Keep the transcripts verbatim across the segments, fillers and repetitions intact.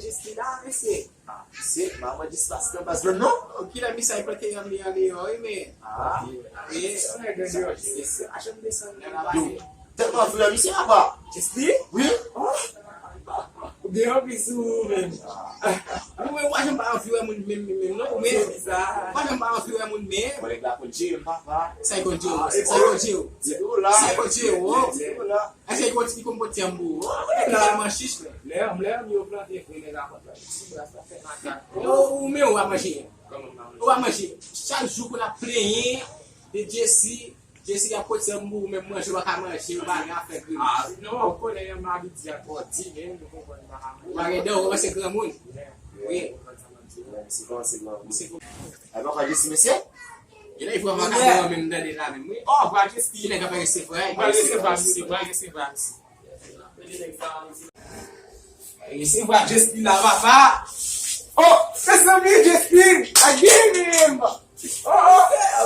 Jis li la, mesye. Ah, mesye, manman jis pase nan baz lan, non? Oh, kilè misye plante yanm li an deyò, wi, men. Ah, wi. Sa nèg an deyò, jis. Achte m desann nan. Yo, tèlman vle misye apa. Jis li? Wi. Oh. Ou gen anvi sou ou menm. Ou menm, ou pa janm pa anvi wè moun menm, menm, menm, non? Ou menm, ou pa janm pa anvi wè moun menm. Bon, nèg la konn jere m, papa. Sa l konn jere w, sa l konn jere w. Sa l konn jere w. Èske li konn, li konn pote yanm pou ou? Ou tèlman chich, men. Lè, lè, yo plante vre, nèg la konn plante. Si bras la fè makak. Ou, ou menm, ou pa manje. Ou pa manje. Chak jou pou n ap plenyen de Jesse. Jesse ap pote yanm pou ou, menm manje, ou pa ka manje, ou pa gen afè grenn. Ah, non, ou konnen yanm abitye ak bòdi, men nou konprann pa ka manje. Ou pa gen dan, ou kòmanse granmoun. Wi. Se bon, se bon. Se bon. Alò, pa Jesse, mesye? Genlè li pran makadon an menm tande la menm, wi. Oh, pa Jesse. Genlè k ap resevwa, wi. Pral resevwa misye, pral resevwa misye. Resevwa Jesse la, papa. Oh, mezanmi, Jesse, again. Oh, oh,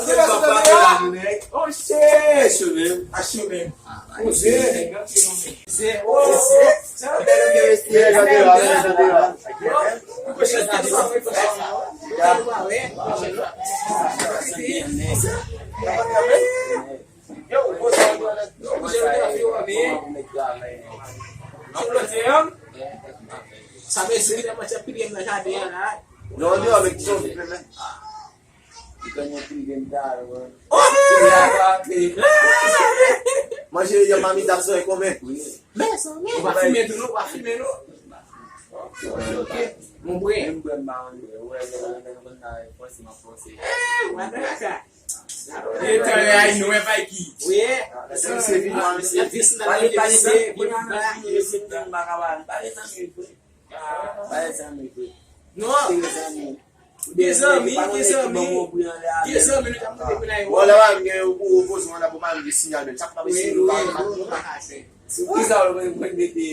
se la, se la. Oh, shit. Acho menm. Acho menm. Poze. Se, oh, oh. Sa vle di, li te manje pil grenn nan jaden an la. Non, li avèk ti zòt, men. Li konn yon pil grenn ta, wi. Manje yon mamit ap sonnen konbyen? Mezanmi. Ou pa fimen tou, non? Ou pa fimen, non? Ok, ok. Mon bren. Menm bren m pa anvi, wè, lè, lè, lè, lè, lè, fòse, m ap fòse. Eh, ou pa nan kaka. E tan lè a, nou wè pa ki. Wi. Mesye, vin la, mesye. Pale, pale, zanmi, pale, zanmi, mesye, m pa ka pale. Pale, zanmi, vre. Pale, zanmi, vre. Non. Pale, zanmi. Gen zanmi, gen zanmi. Gen zanmi, nou t ap monte pou n al wè. Wala, wala, gen yon gwo opozan la pou mari de sinyal, men sa k pa mesye, nou pa nou pa ka fè. Sou ki sa ou mwen mwen mete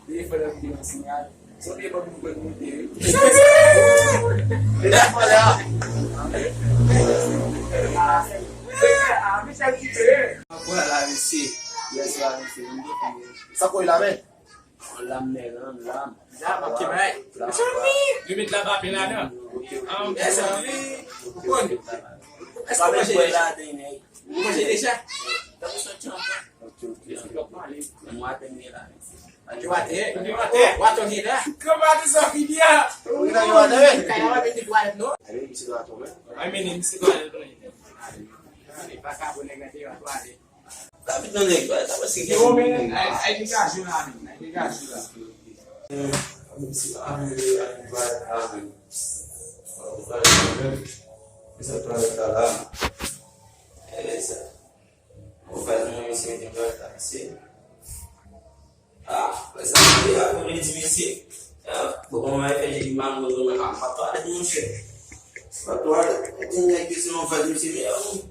telefòn nan ki gen yon sinyal. Sonde ban m mwen mete. Telefòn la. Vwala, mesye. Yès la, mesye. Sa koy la, men? Yon lam, men, yon lam. Lam, ok, bay. Mezanmi! Yo met lavape ladan. Ok, ok. Ah, mezanmi! Ou konn. Èske ou manje deja? Ou manje deja? Tankou sòti anfè. Ok, ok. Mwen atè m gen la, mesye. Ou atè? Ou atè? Ou atè gen la? Kòman di sa fini a? Ou gen la, ou atè, wi. Kay la, w ap vin di twalèt, non? Ay, men, misye dwa atè, men. Ay, men, misye twalèt, non. Ay, vagabon nèg la te yon twalèt. David nan nèg, sa paske gen. Yo, men, ay, ay, degaj la, men. Ay, degaj la. Ah, sa se a pou li di mesye. Ah, bon, kòman mwen fè di mango nan men pa twalèt, monchè. Pa twalèt. Di nèg ki se yon faz misye, men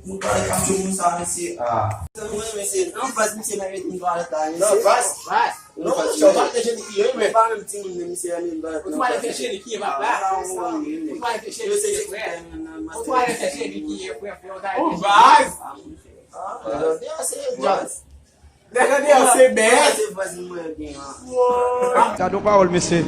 yon twalèt pa sou moun sa, mesye. Ah. Sa mwen, mesye, nan faz misye nan met yon twalèt la, mesye. Nan faz? Faz. Non, monchè, ou pa te jeni ki ye, men. Pa menm timoun, men misye a menm twalèt. Ou twalèt te jeni ki ye, papa. Ou twalèt te jeni ki ye, frè. Ou twalèt te jeni ki ye, frè, frè. Ou faz. Ah, monchè. Ah, se jazz. Nèg an deyò se bèt. Gade yon pawòl, mesye.